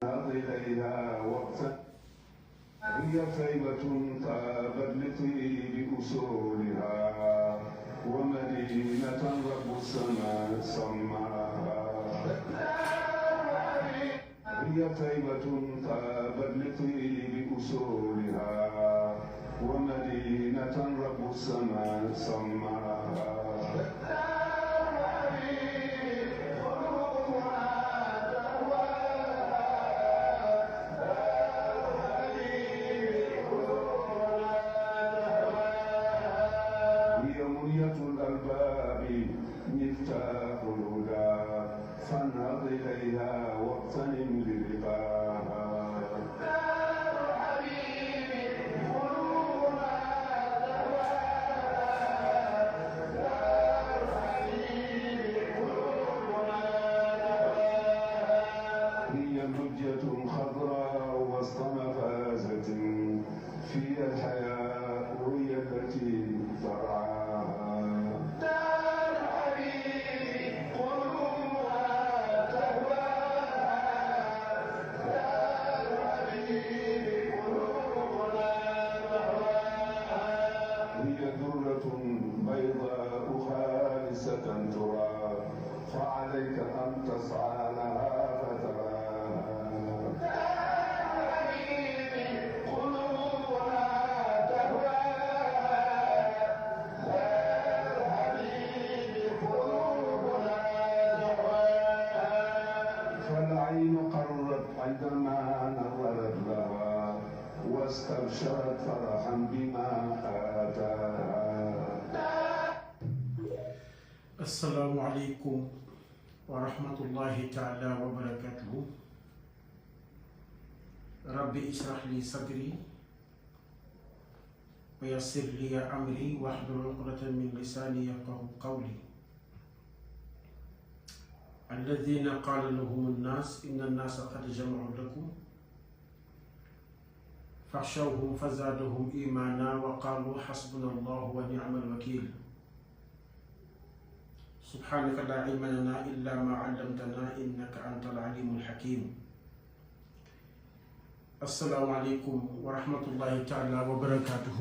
إليها وقتا هي طيبة طابت لطيب أصولها ومدينة رب السماء سماها هي طيبة طابت لطيب أصولها ومدينة رب السماء سماها مفتاح الهدى فانهض إليها واغتنم للقاها دار حبيبي قلوبنا دار حبيبي قلوبنا هي لجة خضراء وسط مفازة في الحياة وهي التي ترعاها بيضاء خالصة ترى فعليك أن تسعى لها فتراها دار حبيبي قلوبنا تهواها دار حبيبي قلوبنا تهواها فالعين قرت عندما نظرت لها واستبشرت فرحا بما آتاها. السلام عليكم ورحمة الله تعالى وبركاته. ربي اشرح لي صدري ويسر لي أمري واحلل عقدة من لساني يفقهوا قولي. الذين قال لهم الناس إن الناس قد جمعوا لكم فاخشوهم فزادهم إيمانا وقالوا حسبنا الله ونعم الوكيل. سبحانك لا علم لنا إلا ما علمتنا إنك أنت العليم الحكيم. السلام عليكم ورحمة الله تعالى وبركاته.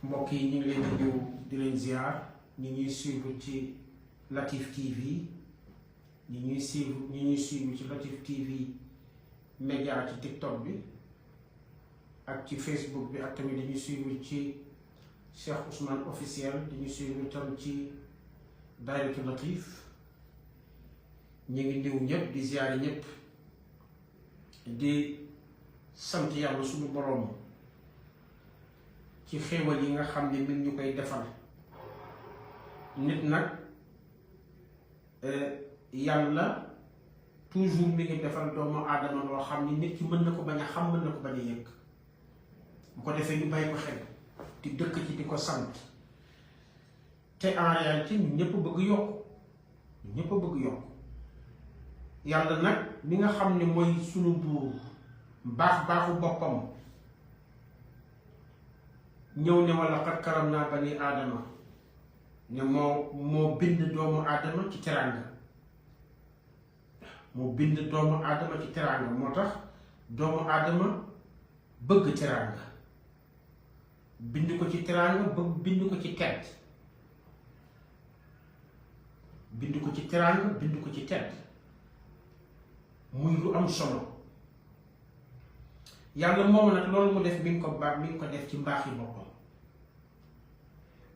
mbokk yi ñu ngi leen di ñëw di leen ziar ñi ñuy suivre ci Latif TV ñi ñuy suivre ci Latif TV média ci TikTok bi ak ci Facebook bi ak tamit dañuy suivre ci Cheikh Ousmane officiel dañuy suivre tam ci Daayiratu Latif. ñu ngi ndiw ñëpp di ziare ñëpp di sant yàlla suñu boroom ci xéewal yi nga xam ne mi ngi ñu koy defal. nit nag yàlla toujours mi ngi defal doomu aadama loo xam ni nit ki mën na ko bañ a xam mën na ko bañ a yëg bu ko defee ñu bàyyi ko xel di dëkk ci di ko sant te en réalité ñu ñëpp bëgg yokk ñu ñëpp bëgg yokk. yàlla nag mi nga xam ne mooy sunu buur baaxu boppam ñëw ne wala qad karamnaa bani aadama ne moo bind doomu aadama ci teraanga moo bind doomu aadama ci teraanga moo tax doomu aadama bëgg teraanga bind ko ci teraanga bind ko ci tedd bind ko ci teraanga bind ko ci tedd muy lu am solo. yàlla moom nag loolu mu def mi ngi ko def ci mbaaxi boppam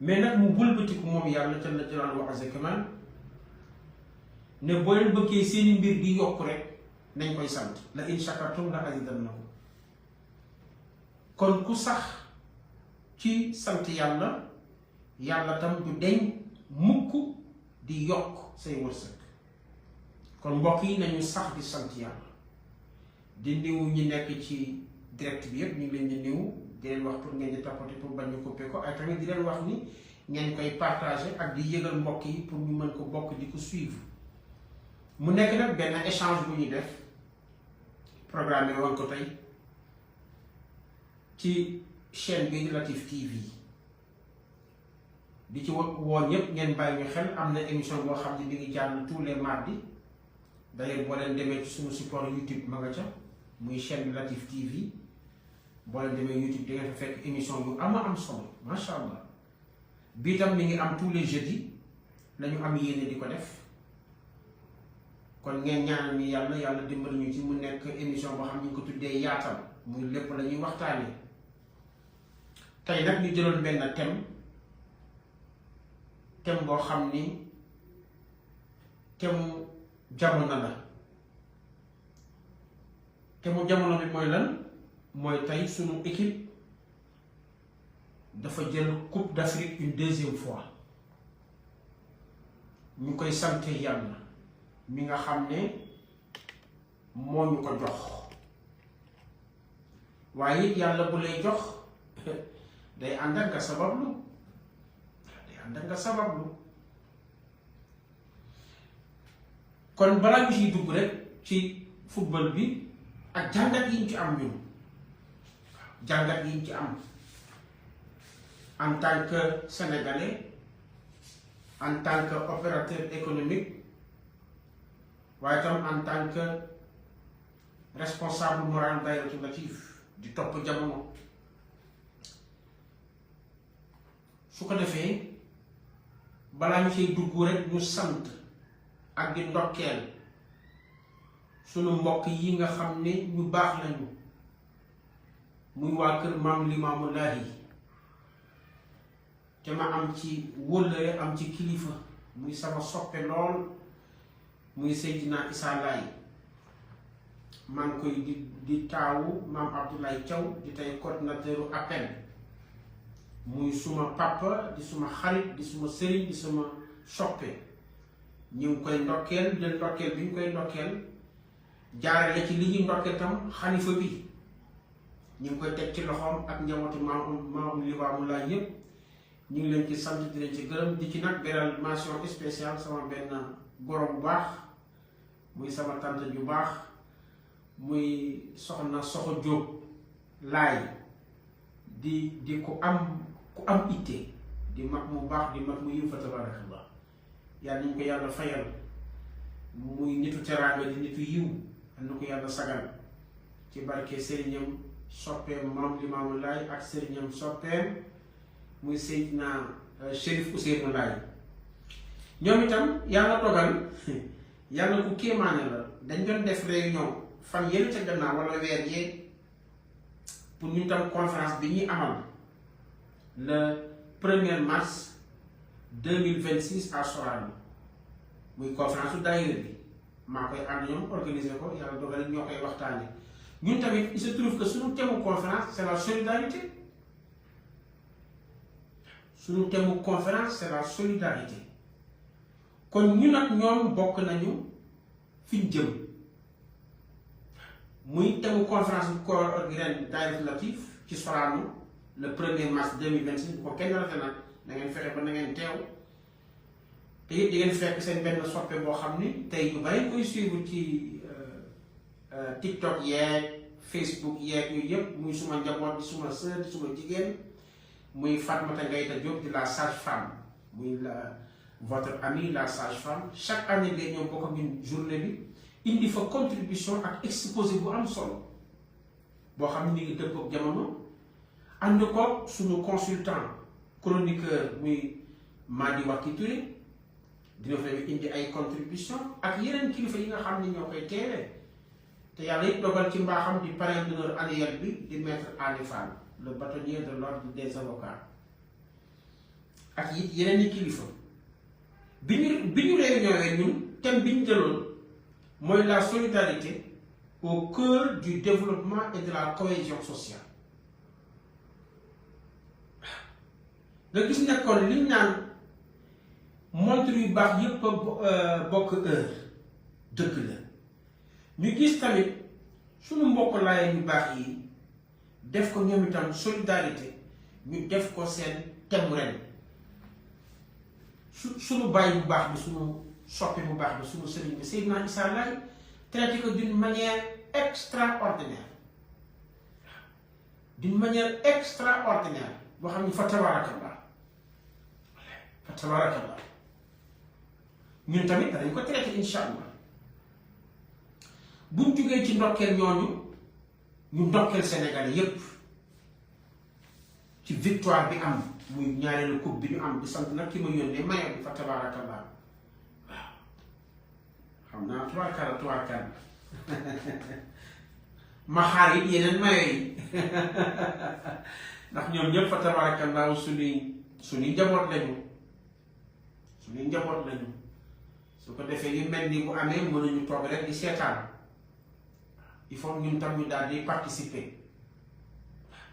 mais nag mu wëlbatiku moom yàlla jalla jalaaluhu wa azza kamal ne boo leen bëggee seeni mbir di yokk rek nañ koy sant la in shakartum la azidannakum. kon ku sax ci sant yàlla yàlla tam du deñ mukk di yokk say wërsëg. kon mbokk yi nañu sax di sant yàlla di niw ñi nekk ci direct bi yëpp ñu ngi leen di niw di leen wax pour ngeen di tapoter pour bañ ñu couper ko ak tamit di leen wax ni ngeen koy partager ak di yëgal mbokk yi pour ñu mën ko bokk di ko suivre. mu nekk nag benn échange bu ñuy def programme woon ko tey ci chaîne bi Latif TV di ci woo ñëpp ngeen bàyyi ñu xel am na émission boo xam ne mi ngi jàll tous les mardis d'ailleurs boo leen demee ci suñu support YouTube ma nga ca muy chaîne Latif TV boo leen demee YouTube di ngeen fa fekk émission yu am solo macha allah bii tam mi ngi am tous les jeudis lañu am yéene di ko def kon ngeen ñaanal ñu yàlla dimbali ñu ci mu nekk émission boo xam ñu ko tuddee yaatal muy lépp la ñuy waxtaanee tey nag ñu jëloon benn thème boo xam ni thème jamono la thème jamono bi mooy lan mooy tey sunu équipe dafa jël Coupe d'Afrique une deuxième fois ñu koy sant yàlla mi nga xam ne moo ñu ko jox waaye it yàlla bu lay jox day ànd ak nga sabablu kon balaa ñu ciy dugg rek ci football bi ak jàngat yi ñu ci am ñun jàngat yi ñu ci am en tant que sénégalais en tant que opérateur économique waaye tam en tant que responsable moral Dahiratoul Latif di topp jamono su ko defee balaa ñu ciy dugg rek ñu sant ak di ndokkeel sunu mbokk yi nga xam ne ñu baax lañu muy waa kër maam Limaamu Laahi te ma am ci wóllëre am ci kilifa muy sama soppe lool muy Seydina Issa Laye maa ngi koy di taawu maam Abdoulaye Thiaw di tey coordinateur appel muy suma papa di suma xarit di suma sëriñ di suma soppe ñu ngi koy ndokkeel leen ndokkeel bi ñu koy ndokkeel jaarale ci li ñuy ndokkeel tam xalifa bi ñu ngi koy teg ci loxoom ak njabootu maam Limaamu Laay yépp ñu ngi leen ci sant di leen ci gërëm di ci nag beral mention spéciale sama benn goro bu baax muy sama tante ju baax muy soxna Soxo Jóob Laay di ku am itte di mag mu baax di mag mu yiw fa tabarakallah yàlla ñu ko yàlla fayal muy nitu teraanga di nitu yiw am na ko yàlla sagal ci barke sëriñam soppeem maam Limaamu Laay ak sëriñam soppeem muy Seydina Chérif Ousseynou Laay ñoom itam yàlla dogal yàlla ku kéemaane la dañ doon def réunion fan yële ca gannaaw wala weer yee pour ñu tam conférence bi ñuy amal le 1er mars 2026 à Sorano muy conférence su daayira bi maa koy ànd ñoom organiser ko yàlla dogal ñoo koy waxtaane ñun tamit il se trouve que suñu thème conférence c'est la solidarité suñu thème conférence c'est la solidarité kon ñu nag ñoom bokk nañu fi ñu jëm muy thème conférence bu ko ren Dahiratoul Latif ci Sorano le 1er mars 2026 bu ko kenn rate nag da ngeen fexe ba na ngeen teew te it di ngeen fekk seen benn soppe boo xam ni tey ñu bari koy suivre ci TikTok yeeg Facebook yeeg yooyu yëpp muy suma njaboot di suma sœur di suma jigéen muy Fatmata Ngayta Diop di la sage-femme muy la votre amie la sage-femme chaque année day ñëw bokk ak journée bi indi fa contribution ak exposé bu am solo boo xam ne ñu ngi dëppoo ak jamono ànd ko suñu consultant chroniqueur muy Madi Wakki Touré dina fa indi ay contribution ak yeneen kilifa yi nga xam ne ñoo koy teewee te yàlla it dogal ci mbaaxam di parrain d'honneur annuel bi di maître Ali Fall le bâtonnier de l'ordre des avocats ak it yeneen i kilifa bi ñu réunion ñun thème bi ñu jëloon mooy la solidarité au cœur du développement et de la cohésion sociale nga gis ne kon liñ naan montre yu baax yépp bokk heure dëgg la ñu gis tamit suñu mbokk laay yu baax yi def ko ñoom itam solidarité ñu def ko seen thème ren suñu bàyyi bu baax bi suñu soppi bu baax bi suñu sëriñ bi Seydina Issa Laye traité ko d'une manière extraordinaire boo xam ne fa tabarakallah ñun tamit danañ ko traité insha allah buñ jugee ci ndokkeel ñooñu ñu ndokkeel Sénégalais yépp ci victoire bi am muy ñaareelu coupe bi ñu am di sant nag ki ma yónnee maye bi fa tabaarakallah waaw xam naa tubaarkalla ma xaar it yeneen maye yi ndax ñoom ñëpp fa tabaarakallah suñuy njaboot lañu su ko defee yu mel ni bu amee mënuñu toog rek di seetaan il faut ñun tam ñu daal di participer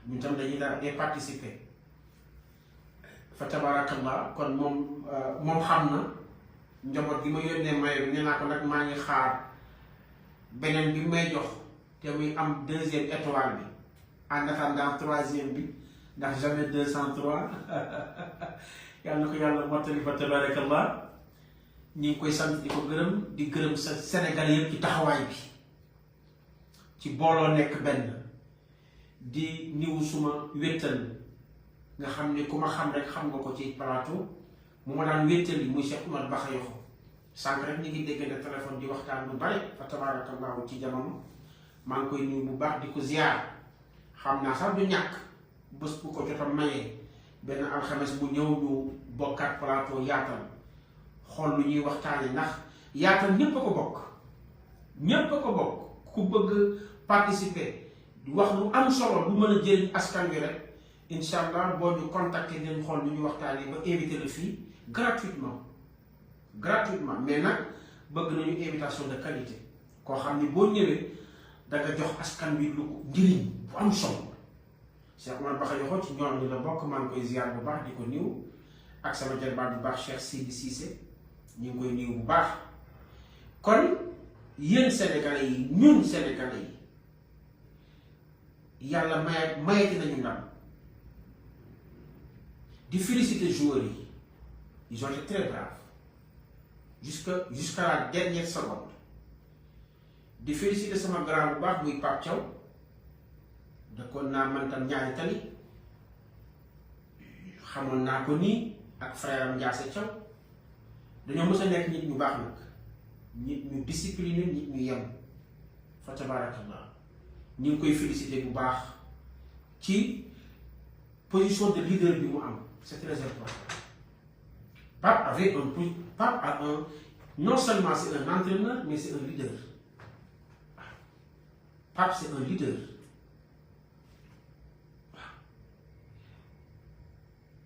ñun tam dañuy daal di participer fa tabaarakallah kon moom xam na njaboot gi ma yónnee maye bi nee naa ko nag maa ngi xaar beneen bi may jox te muy am 2e étoile bi en attendant 3e bi ndax jamais 203 yàlla na ko yàlla mottali fa tabarakallah ñi ngi koy sant di ko gërëm di gërëm sa Sénégal yëpp ci taxawaay bi ci booloo nekk benn di niwu suma wéttal nga xam ne ku ma xam rek xam nga ko ci plateau mu ma daan wéttal yi muy Cheikh Oumar Bakhayoxo sànq rek ñu ngi déggante téléphone di waxtaan lu bare fa tabarakallahu ci jamono maa ngi koy nuyu bu baax di ko ziar xam naa sax du ñàkk bés bu ko jotam mayee benn alxames bu ñëw ñu bokkaat plateau yaatal xool lu ñuy waxtaane ndax yaatal ñépp a ko bokk ku bëgg participer wax lu am solo lu mën a jëriñ askan wi rek incha allah boo ñu contacter leen xool lu ñuy waxtaane ba invité la fii gratuitement mais nag bëgg nañu invitation de qualité koo xam ni boo ñëwee danga jox askan wi lu ko njëriñ bu am solo Cheikh Oumar Bakhayoxo ci ñoom ñu la bokk maa ngi koy ziar bu baax di ko niw ak sama jarbaat bu baax Cheikh Sidi Cissé ñu ngi koy niw bu baax kon yéen Sénégalais yi ñun Sénégalais yi yàlla mayati nañu ndam di féliciter joueurs yi ils ont été très braves jusqu'à la dernière seconde di féliciter sama grand bu baax muy Pape Thiaw dëkkoon naa man tam ñaari tali xamoon naa ko nii ak frère am Ndiasse Thiaw dañoo mës a nekk nit ñu baax nag nit ñu discipliné nit ñu yem fa tabarakallah ñu ngi koy féliciter bu baax ci position de leader bi mu am c'est très important. Pape a un non seulement c'est un entraîneur mais c'est un leader. Pape c'est un leader.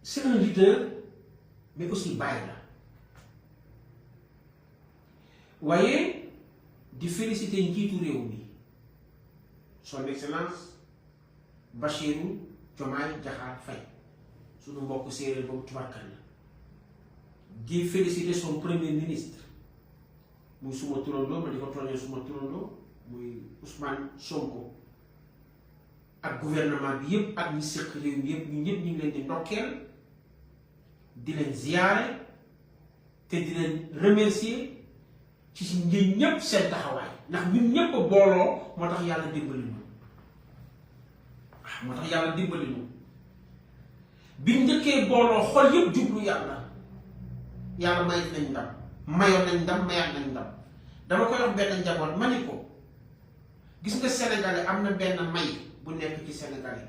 C'est un leader mais aussi bàyyi la waaye di féliciter njiitu réew mi son excellence Bassirou Diomaye Diakhar Faye suñu mbokk séeréer boobu tubarkal la di féliciter son premier ministre muy suma turandoo ma di ko tooñee suma turandoo muy Ousmane Sonko ak gouvernement bi yépp ak ñi séq réew mi yépp ñu ñëpp ñu ngi leen di ndokkeel di leen ziyaare te di leen remercier ci si ñun ñëpp seen taxawaay ndax ñun ñëpp booloo moo tax yàlla dimbali ñu biñ njëkkee booloo xol yëpp jublu yàlla mayat nañ ndam mayoon nañ ndam mayaat nañ ndam dama koy wax benn njaboot ma ni ko gis nga sénégalais am na benn may bu nekk ci sénégalais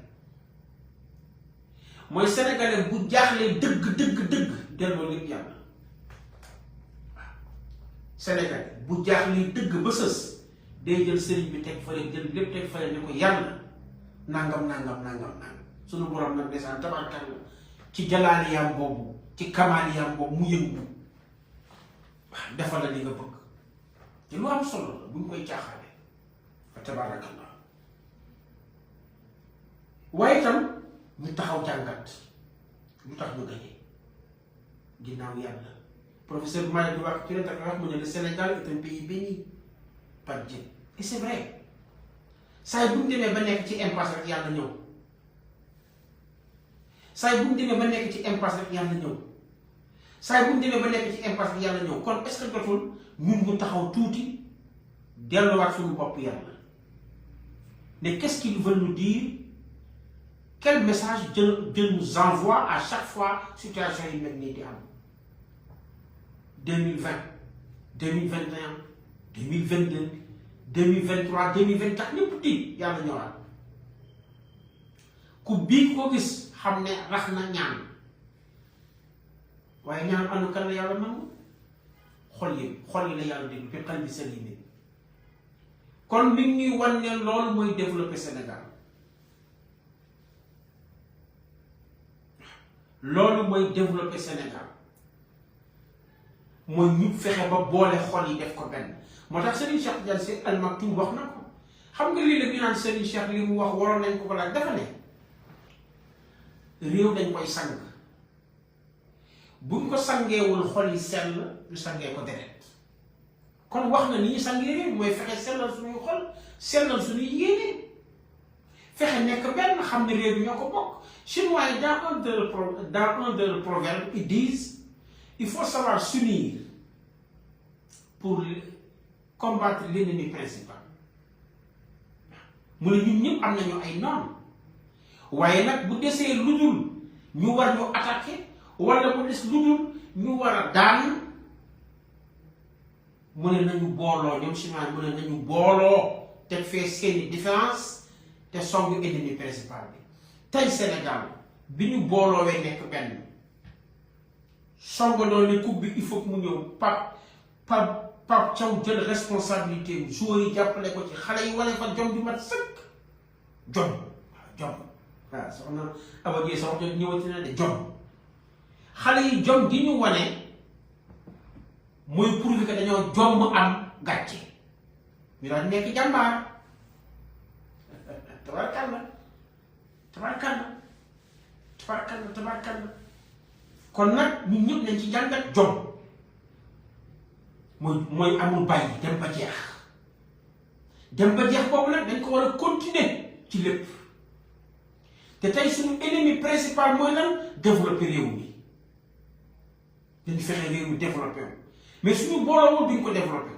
mooy sénégalais bu jaaxlee dëgg delloo lépp yàlla sénégalais bu jaaxlee dëgg ba sës day jël sëriñ bi teg fële jël lépp teg fële ne ko yàlla nangam sunu borom nag desaan tabarkalla ci jalaaliyaam boobu ci kamaaliyaam boobu mu yëngu waaw defal la li nga bëgg te lu am solo la buñ koy caaxaane fa tabarakallah waaye itam ñu taxaw jàngat lu tax ñu gañe ginnaaw yàlla professeur Malick di wax ci ren dafa wax mu ne le Sénégal est un pays béni par Dieu et c'est vrai saa yi bu ñu demee ba nekk ci impasse rek yàlla ñëw saa yi bu ñu demee ba nekk ci impasse rek yàlla ñëw saa yi bu ñu demee ba nekk ci impasse rek yàlla ñëw kon est-ce que jotul ñun ñu taxaw tuuti delluwaat suñu bopp yàlla mais qu'est-ce qu'ils veulent nous dire quel message Dieu nous envoie à chaque fois situation yi mel nii di am 2020 2021 2022 2023 2024 ñëpp tiit yàlla ñëwaat ku bii ko gis xam ne rax na ñaan waaye ñaan anu kan la yàlla nangu xol yi la yàlla déglu bi xel bi salim kon mi ngi ñuy wan ne loolu mooy développer Sénégal loolu mooy développer Sénégal mooy ñu fexe ba boole xol yi def ko benn moo tax Serigne Cheikh Tidiane Sy Al Maktoum wax na ko xam nga lii la ñu naan Serigne Cheikh li mu wax waroon nañ ko laaj dafa ne réew dañ koy sang buñ ko sangeewul xol yi sell ñu sangee ko deret kon wax na ni ñu sangee réew mooy fexe sellal suñuy xol sellal suñuy yéene fexe nekk benn xam ne réew bi ñoo ko bokk chinois yi dans un de leurs proverbes ils disent il faut savoir s'unir pour combattre l'ennemi principal mu ne ñun ñëpp am nañu ay noonu waaye nag bu desee lu dul ñu war ñu attaquer wala mu des lu dul ñu war a daan mu ne nañu booloo ñoom chinois mu ne nañu booloo te fee seeni différence te songu ennemi principal bi tey Sénégal bi ñu booloowee nekk benn songandoo ne coupe bi il faut que mu ñëw Pape Thiaw jël responsabilité joueurs yi jàppale ko ci xale yi wane fa jom bi mat sëkk jom waaw soxna Awa Dieng sa wax jot ñëwati na de jom xale yi jom gi ñu wane mooy prouver que dañoo jom mu am gàcce ñu daal nekk jàmbaar tabarkalla kon nag ñun ñëpp nañ ci jàngat jom mooy amul bàyyi dem ba jeex boobu nag dañ ko war a continuer ci lépp te tey suñu ennemi principal mooy lan développer réew mi dañu fexe réew mi développer wu mais suñu booloo duñ ko développer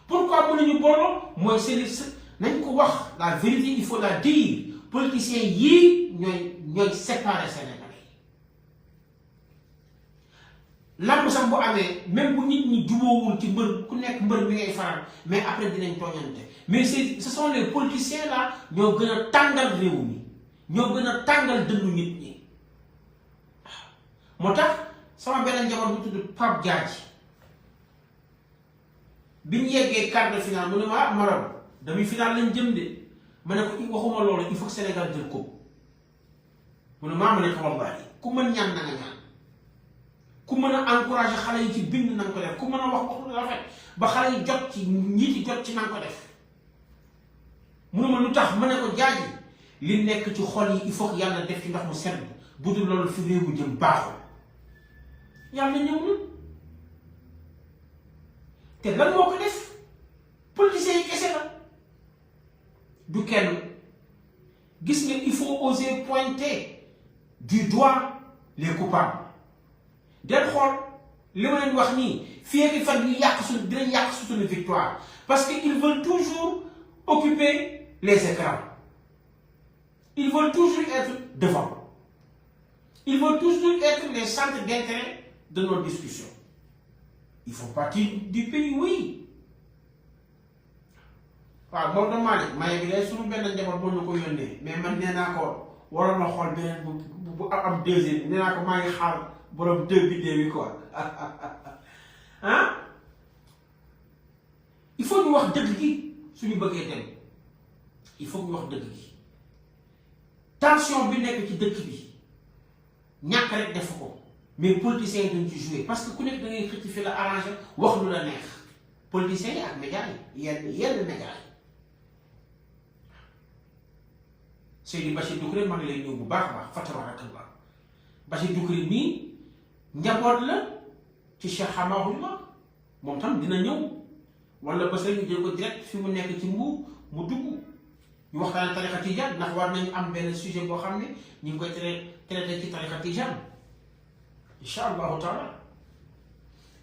pourquoi mënuñu booloo mooy nañ ko wax la vérité il faut la dire politiciens yii ñooy séparer Sénégalais lamb sax bu amee même bu nit ñi jubóowul ci mbër ku nekk mbër mi ngay faral mais après dinañ tooñante mais ce sont les politiciens là ñoo gën a tàngal réew mi ñoo gën a tàngal dënnu nit ñi moo tax sama benn njaboot bu tudd Pape Diadji bi ñu yeggee quart de finale mu ne ma maram demi finale lañ jëm de ma ne ko waxuma loolu il faut que Sénégal jël ko mu ne maa ma ne ko wallahi ku mën ñaan na nga ñaan ku mën a encourager xale yi ci bind na nga ko def ku mën a wax waxu rafet ba xale yi jot ci njiit yi jot ci na nga ko def mu ne ma lu tax ma ne ko Diadji li nekk ci xol yi il faut que yàlla def ci ndox mu sedd bu dul loolu fi réew mi jëm baaxul yàlla ñëw na te lan moo ko def politiciens yi kese la du kenn gis nga il faut oser pointer du doigt les coupables del xool li ma leen wax nii fii ak fan yi dinañ yàq suñu victoire parce que ils veulent toujours occuper les écrans ils veulent toujours être devant ils veulent toujours être les centres d'intérêt de nos discussions ils font partie du pays oui waaw moom da maa ne maye bi day suñu benn njaboot mën na ko yónnee mais man nee naa ko waroon na xool beneen bu am deuxième nee naa ko maa ngi xaar borom deux biddew yi quoi ah il faut ñu wax dëgg gi suñu bëggee dem il faut ñu wax dëgg gi tension bi nekk ci dëkk bi ñàkk rek def ko mais politiciens yi dañ ci jouer parce que ku nekk da ngay xëcc fi la arrangé wax lu la neex politiciens yi ak médias yi yenn médias yi Seydi Bachir Doucouré maa ngi lay ñëw bu baax a baax fa tabarakallah Bachir Doucouré nii njaboot la ci Cheikh Hamahullah moom tam dina ñëw wala bés rek ñu jël ko direct fi mu nekk ci Mbuur mu dugg ñu waxtaane tariqa tijaan ndax war nañu am benn sujet boo xam ne ñu ngi koy traité ci tariqa tijaan incha allahu taala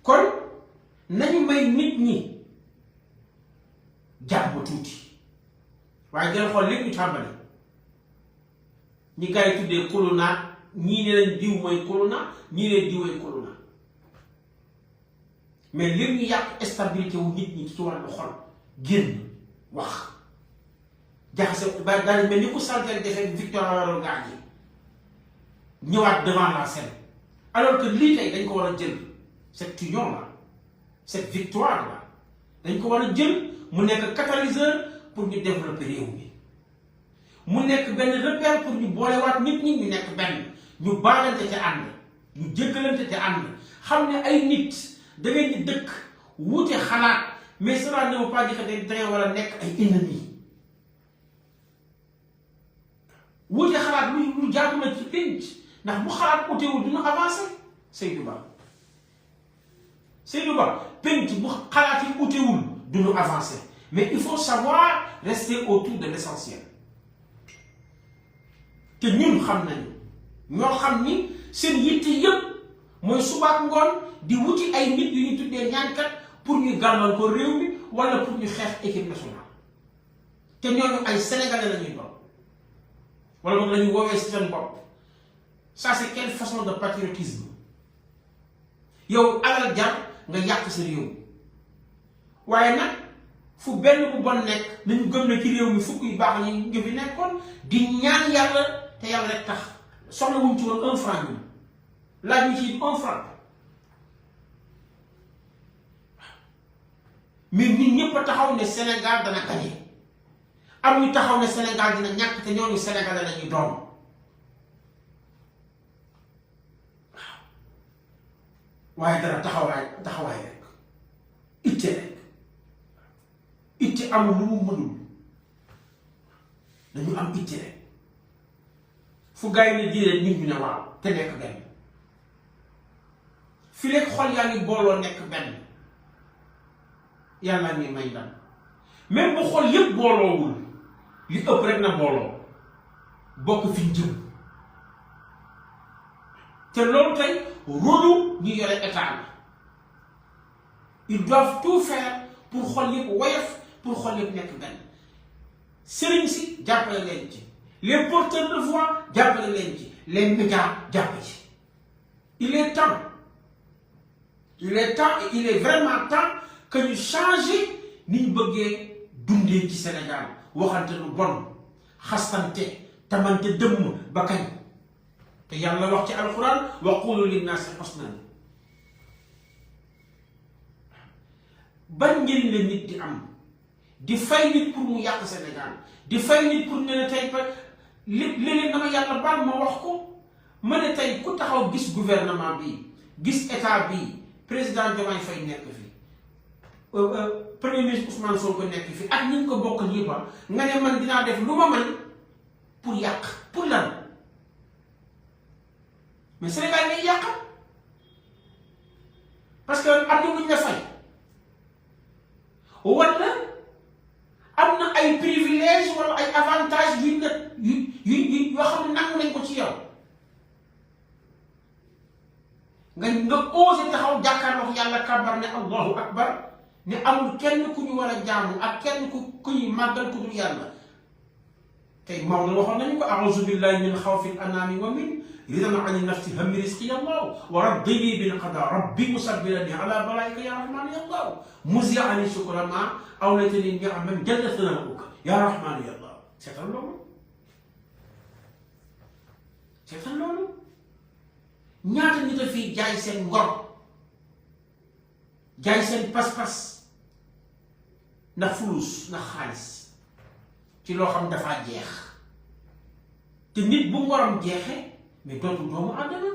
kon nañu may nit ñi jàmm tuuti waaye gën xool léegi ñu tàmbali ñi gars yi tuddee corona ñii ne leen diw mooy corona ñii ne diwee corona mais léegi ñu yàq stabilité wu nit ñi ci wàllu xol génn wax jaxase ba daal mel ni ku saltel defee Victoire waroon gaañ yi ñëwaat devant la scène alors que lii tey dañ ko war a jël cette union là cette victoire là dañ ko war a jël mu nekk catalyseur pour ñu développer réew mi mu nekk benn repère pour ñu boolewaat nit ñi ñu nekk benn ñu baalante te ànd ñu jëkkalante te ànd xam ne ay nit da ngeen di dëkk wuute xalaat mais cela ne veut pas dire que da ngeen war a nekk ay ennemis wuute xalaat lu jàpp na ci pénc ndax bu xalaat utewul duñu avancé Seydou Ba pénc bu xalaat yi utewul duñu avancé mais il faut savoir rester autour de l'essentiel te ñun xam nañu ñoo xam ni seen yitte yëpp mooy subaak ngoon di wuti ay nit yu ñu tuddee ñaankat pour ñu gàllankoor ko réew mi wala pour ñu xeex équipe nationale te ñooñu ay sénégalais la ñuy doon wala boog la ñuy woowee si seen bopp ça c'est quelle façon de patriotisme yow alal jar nga yàq sa réew waaye nag fu benn bu bon nekk nañu gëm ne ci réew mi fukk yu baax ñi nga fi nekkoon di ñaan yàlla te yàlla rek tax soxla wuñ ci woon 1 franc ñun laaj ñu ci 1 franc mais nit ñëpp a taxaw ne Sénégal dana gagné am ñu taxaw ne Sénégal dina ñàkk te ñooñu Sénégalais lañuy doon waaye dara taxawaay rek itte amul lu mu mënul dañu am itte rek fu gars yi ne diiree nit ñu ne waaw te nekk benn fi lekk xol yaa ngi booloo nekk benn yàlla ngi may ndam même bu xol yépp booloowul li ëpp rek na booloo bokk fi ñu jëm te loolu tey rôlu ñu yore état bi ils doivent tout faire pour xol yépp woyof pour xol yépp nekk benn sëriñ si jàppale leen ci les porteurs de voix jàppale leen ci les médias jàpp ci il est temps et il est vraiment temps que ñu changer ni ñu bëggee dundee ci Sénégal waxante lu bon xastante tamante dëmm ba kañ te yàlla wax ci alquran wa qulu linnaasi husnan ban njëriñ la nit di am di fay nit pour mu yàq Sénégal di fay nit pour ne tey ba léeg-léeg dama yàlla baal ma wax ko ma ne tey ku taxaw gis gouvernement bi gis état bi président Diomaye Faye nekk fi premier ministre Ousmane Sonko nekk fi ak ñu ko bokk ñi ba nga ne man dinaa def lu ma mën pour yàq pour lan mais Sénégal ngay yàq parce que am na lu ñu la fay wala am na ay privilèges wala ay avantages yuñ la yoo xam ne nangu nañ ko ci yow nga osé taxaw jàkkaarloo yàlla kabar ne allahu akbar ne amul kenn ku ñu war a jaamu ak kenn ku ñuy màggal ku dul yàlla tey Maodo waxoon nañu ko a'uuzu billahi min xawfi al-anaami wa min ridan an nafsi hammi rizqi allah wa raddini bil qada rabbi musabbirani ala balaika ya rahman ya allah muzi'a ani shukra ma awlaytani ni'man jalla thanauka ya rahman ya allah seetal loolu ñaata nit a fii jaay seen ngor jaay seen pas-pas ndax fulus ndax xaalis ci loo xam dafaa jeex te nit bu ngoram jeexee mais dootul doomu àddina